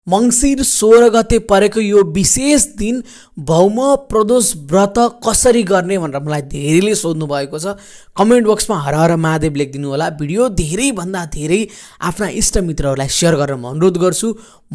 मङ्सिर 16 गते परेको यो विशेष दिन भौम प्रदोष व्रत कसरी गर्ने भनेर मलाई धेरैले सोध्नु भएको छ। कमेन्ट बक्समा हर हर महादेव लेखिदिनु होला। भिडियो धेरैभन्दा धेरै आफ्ना इष्टमित्रहरूलाई सेयर गरेर म अनुरोध गर्छु।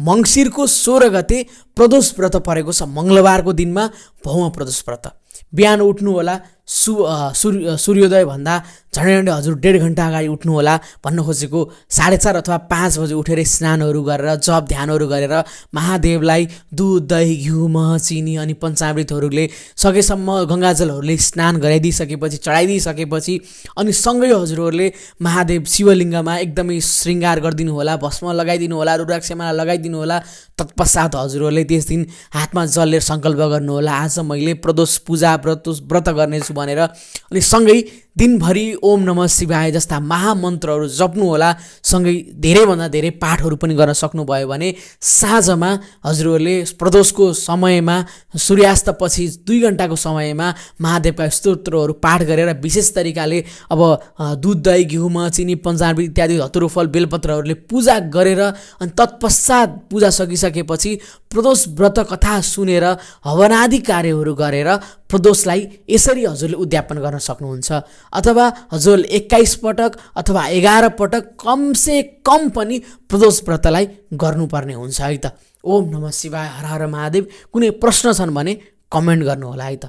मङ्सिरको 16 गते प्रदोष व्रत परेको छ। मङ्गलबारको दिनमा भौम प्रदोष व्रत। बिहान उठ्नु होला, सूर्योदय भन्दा झन्डै हजुर 1.5 घण्टा अगाडि उठ्नु होला। भन्न खोजेको 4:30 अथवा 5 बजे उठेर स्नानहरू गरेर जप ध्यानहरू गरेर महादेवलाई दुध दही घिउ मह चिनी अनि पञ्चामृतहरूले सकेसम्म गङ्गाजलहरूले स्नान गराइदिइसकेपछि चढाइदिइसकेपछि अनि सँगै हजुरहरूले महादेव शिवलिङ्गमा एकदमै श्रृङ्गार गरिदिनु होला, भस्म लगाइदिनु होला, रुद्राक्षमाला लगाइदिनु होला। तत्पश्चात हजुरहरूले त्यस दिन हातमा जल लिएर सङ्कल्प गर्नु होला, आज मैले प्रदोष पूजा व्रत गर्नेछु भनेर। अनि सँगै दिनभरि ओम नमः शिवाय जस्ता महामन्त्रहरू जप्नु होला। सँगै धेरैभन्दा धेरै पाठहरू पनि गर्न सक्नुभयो भने साँझमा हजुरहरूले प्रदोषको समयमा सूर्यास्तपछि 2 घण्टाको समयमा महादेवका स्तोत्रहरू पाठ गरेर विशेष तरिकाले अब दुध दही घिउ मह चिनी पञ्चामृत इत्यादि धतुरो फल बेलपत्रहरूले पूजा गरेर अनि तत्पश्चात पूजा सकिसकेपछि प्रदोष व्रत कथा सुनेर हवनादि कार्यहरू गरेर प्रदोषलाई यसरी हजुरले उद्यापन गर्न सक्नुहुन्छ। अथवा हजुरले 21 पटक अथवा 11 पटक कमसे कम पनि प्रदोष व्रतलाई गर्नुपर्ने हुन्छ है त। ओम नमः शिवाय, हर हर महादेव। कुनै प्रश्न छन् भने कमेन्ट गर्नु होला है त।